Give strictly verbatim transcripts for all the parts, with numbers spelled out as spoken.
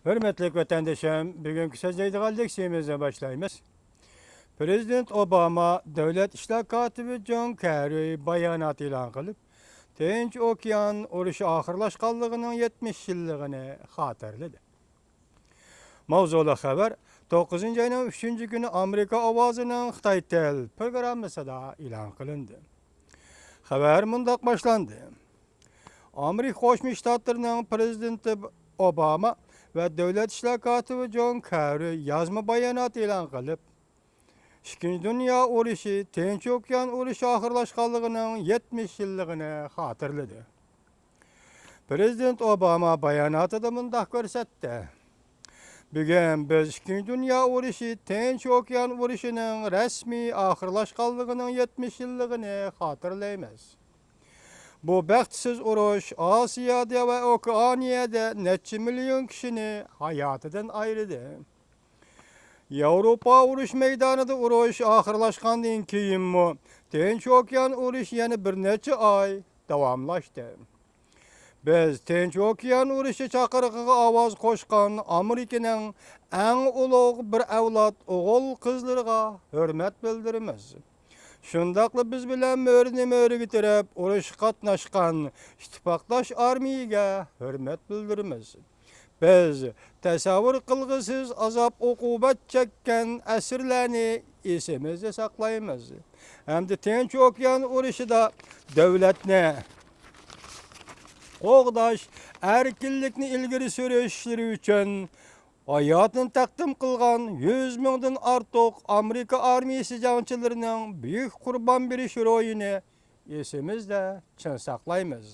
ھۆرمەتلىك ۋەتەندىشىم، بۈگۈنكى سۆزلەيدىغان لېكسىيەمىزنى باشلايمىز. پىرېزىدېنت ئوباما دۆلەت ئىشلار كاتىپى جون كېررى بايانات ئېلان قىلىپ، تىنچ ئوكيان ئۇرۇشى ئاخىرلاشقانلىقىنىڭ يەتمىش يىللىقىنى خاتىرىلىدى. ماۋزۇلۇق خەۋەر، توققۇزىنچى ئاينىڭ ئۈچىنچى كۈنى ئامېرىكا ئاۋازىنىڭ خىتاي تىل پروگراممىسىدا ئېلان قىلىندى. خەۋەر مۇنداق باشلاندى. ئامېرىكا قوشما شتاتلىرىنىڭ پىرېزىدېنتى ئوباما ۋە دۆلەت ئىشلار كاتىپى جون كېررى يازما بايانات ئېلان قىلىپ، ئىككىنچى دۇنيا ئۇرۇشى، تىنچ ئوكيان ئۇرۇشى ئاخىرلاشقانلىقىنىڭ يەتمىش يىللىقىنى خاتىرىلىدى. پىرېزىدېنت ئوباما باياناتىدا مۇنداق كۆرسەتتى. بۈگۈن بىز ئىككىنچى دۇنيا ئۇرۇشى، تىنچ ئوكيان ئۇرۇشىنىڭ رەسمىي ئاخىرلاشقانلىقىنىڭ يەتمىش يىللىقىنى خاتىرىلەيمىز. بۇ بەختسىز ئۇرۇش ئاسىيادا ۋە ئوكېئانىيەدە نەچچە مىليون كىشىنى ھاياتىدىن ئايرىدى. ياۋروپا ئۇرۇش مەيدانىدا ئۇرۇش ئاخىرلاشقاندىن كېيىنمۇ تىنچ ئوكيان ئۇرۇشى يەنە بىر نەچچە ئاي داۋاملاشتى. بىز تىنچ ئوكيان ئۇرۇشى چاقىرىقىغا ئاۋاز قوشقان ئامېرىكىنىڭ ئەڭ ئۇلۇغ بىر ئەۋلاد ئوغۇل-قىزلىرىغا ھۆرمەت بىلدۈرىمىز. شۇنداقلا بىز بىلەن مۈرىنى مۈرىگە تىرەپ ئۇرۇشقا قاتناشقان ئىتتىپاقداش ئارمىيەگە ھۆرمەت بىلدۈرىمىز. بىز تەسەۋۋۇر قىلغۇسىز ئازاب-ئوقۇبەت چەككەن ئەسىرلەرنى ئېسىمىزدە ساقلايمىز ھەمدە تىنچ ئوكيان ئۇرۇشىدا دۆلەتنى قوغداش، ئەركىنلىكنى ئىلگىرى سۈرۈشلىرى ئۈچۈن ھاياتىنى تەقدىم قىلغان يۈز مىڭدىن ئارتۇق ئامېرىكا ئارمىيىسى جەڭچىلىرىنىڭ بۈيۈك قۇربان بېرىش روھىنى ئېسىمىزدە چىڭ ساقلايمىز.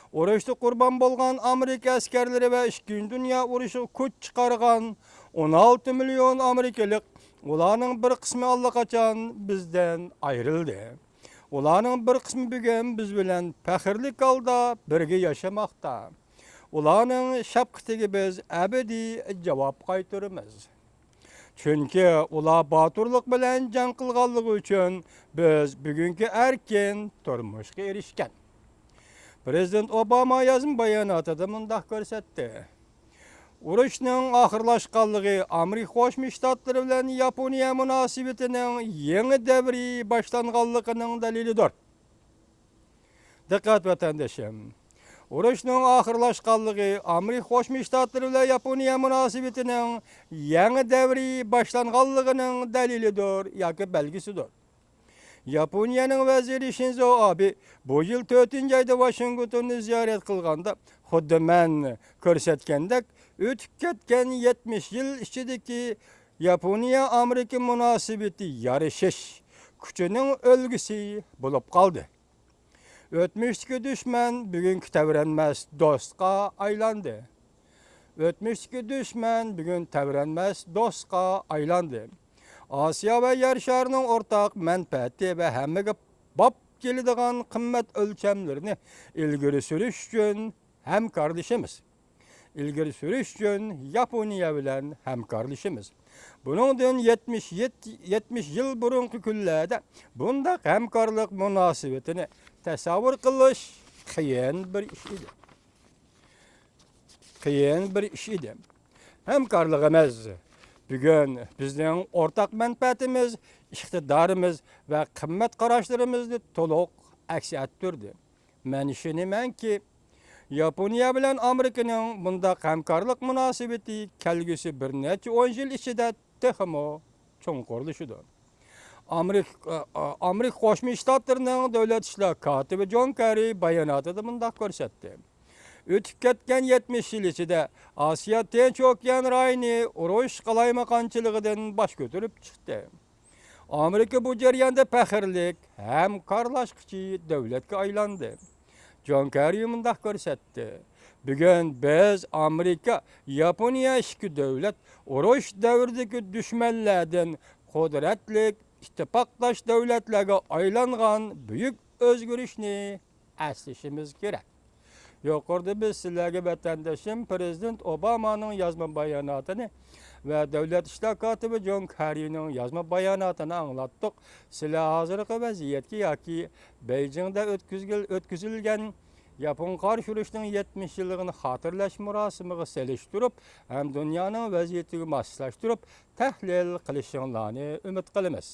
ئۇرۇشتا قۇربان بولغان ئامېرىكا ئەسكەرلىرى ۋە ئىككىنچى دۇنيا ئۇرۇشىغا كۈچ چىقارغان ئون ئالتە مىليون ئامېرىكىلىق، ئۇلارنىڭ بىر قىسمى ئاللىقاچان بىزدىن ئايرىلدى. ئۇلارنىڭ بىر قىسمى بۈگۈن بىز بىلەن پەخىرلىك ھالدا بىرگە ياشىماقتا. ئۇلارنىڭ شەپقىتىگە بىز ئەبەدىي جاۋاب قايتۇرىمىز. چۈنكى ئۇلار باتۇرلۇق بىلەن جەڭ قىلغانلىقى ئۈچۈن بىز بۈگۈنكى ئەركىن تۇرمۇشقا ئېرىشكەن. پىرېزىدېنت ئوباما يازما باياناتىدا مۇنداق كۆرسەتتى. ئۇرۇشنىڭ ئاخىرلاشقانلىقى ئامېرىكا قوشما شتاتلىرى بىلەن ياپونىيە مۇناسىۋىتىنىڭ يېڭى دەۋرى باشلانغانلىقىنىڭ دەلىلىدۇر. دىققەت ۋەتەندىشىم! ئۇرۇشنىڭ ئاخىرلاشقانلىقى ئامېرىكا قوشما شتاتلىرى بىلەن ياپونىيە مۇناسىۋىتىنىڭ يېڭى دەۋرى باشلانغانلىقىنىڭ دەلىلىدۇر ياكى بەلگىسىدۇر. ياپونىيەنىڭ ۋەزىرى شىنزو ئابې بۇ يىل تۆتىنچى ئايدا ۋاشىنگتوننى زىيارەت قىلغاندا، خۇددى مەن كۆرسەتكەندەك، ئۆتۈپ كەتكەن يەتمىش يىل ئىچىدىكى ياپونىيە-ئامېرىكا مۇناسىۋىتى يارىشىش كۈچىنىڭ ئۈلگىسى بولۇپ قالدى. ئۆتمۈشتىكى دۈشمەن بۈگۈنكى تەۋرەنمەس دوستقا ئايلاندى. ئۆتمۈشتىكى دۈشمەن بۈگۈن تەۋرەنمەس دوستقا ئايلاندى. ئاسىيا ۋە يەر شارىنىڭ ئورتاق مەنپەئەتى ۋە ھەممىگە باب كېلىدىغان قىممەت ئۆلچەملىرىنى ئىلگىرى سۈرۈش ئۈچۈن ھەمكارلىشىمىز. ئىلگىرى سۈرۈش ئۈچۈن ياپونىيە بىلەن ھەمكارلىشىمىز. بۇنىڭدىن يەتمىش يەتتە، يەتمىش يىل بۇرۇنقى كۈنلەردە بۇنداق ھەمكارلىق مۇناسىۋىتىنى تەسەۋۋۇر قىلىش قىيىن بىر ئىش ئىدى. قىيىن بىر ئىش ئىدى. ھەمكارلىقىمىز بۈگۈن بىزنىڭ ئورتاق مەنپەئەتىمىز، ئىقتىدارىمىز ۋە قىممەت قاراشلىرىمىزنى تولۇق ئەكس ئەتتۈردى. مەن ئىشىنىمەنكى، ياپونىيە بىلەن ئامېرىكىنىڭ بۇنداق ھەمكارلىق مۇناسىۋىتى كەلگۈسى بىر نەچچە ئون يىل ئىچىدە تېخىمۇ چوڭقۇرلىشىدۇ. ئامېرىك-، ئامېرىكا قوشما شتاتلىرىنىڭ دۆلەت ئىشلار كاتىپى جون كېررى باياناتىدا مۇنداق كۆرسەتتى. ئۆتۈپ كەتكەن يەتمىش يىل ئىچىدە ئاسىيا تىنچ ئوكيان رايونى ئۇرۇش قالايمىقانچىلىقىدىن باش كۆتۈرۈپ چىقتى. ئامېرىكا بۇ جەرياندا پەخىرلىك، ھەمكارلاشقۇچى دۆلەتكە ئايلاندى. جون كېررى مۇنداق كۆرسەتتى، بۈگۈن بىز ئامېرىكا، ياپونىيە ئىككى دۆلەت ئۇرۇش دەۋرىدىكى دۈشمەنلەردىن قۇدرەتلىك ئىتتىپاقداش دۆلەتلەرگە ئايلانغان بۈيۈك ئۆزگىرىشنى ئەسلىشىمىز كېرەك. يۇقىرىدا بىز سىلەرگە ۋەتەندىشىم پىرېزىدېنت ئوبامانىڭ يازما باياناتىنى ۋە دۆلەت ئىشلار كاتىپى جون كېررىنىڭ يازما باياناتىنى ئاڭلاتتۇق. سىلەر ھازىرقى ۋەزىيەتكە ياكى بېيجىڭدا ئۆتكۈزگىل-، ئۆتكۈزۈلگەن ياپون قارشى ئۇرۇشىنىڭ يەتمىش يىللىقىنى خاتىرىلەش مۇراسىمىغا سېلىشتۇرۇپ ھەم دۇنيانىڭ ۋەزىيىتىگە ماسلاشتۇرۇپ تەھلىل قىلىشىڭلارنى ئۈمىد قىلىمىز.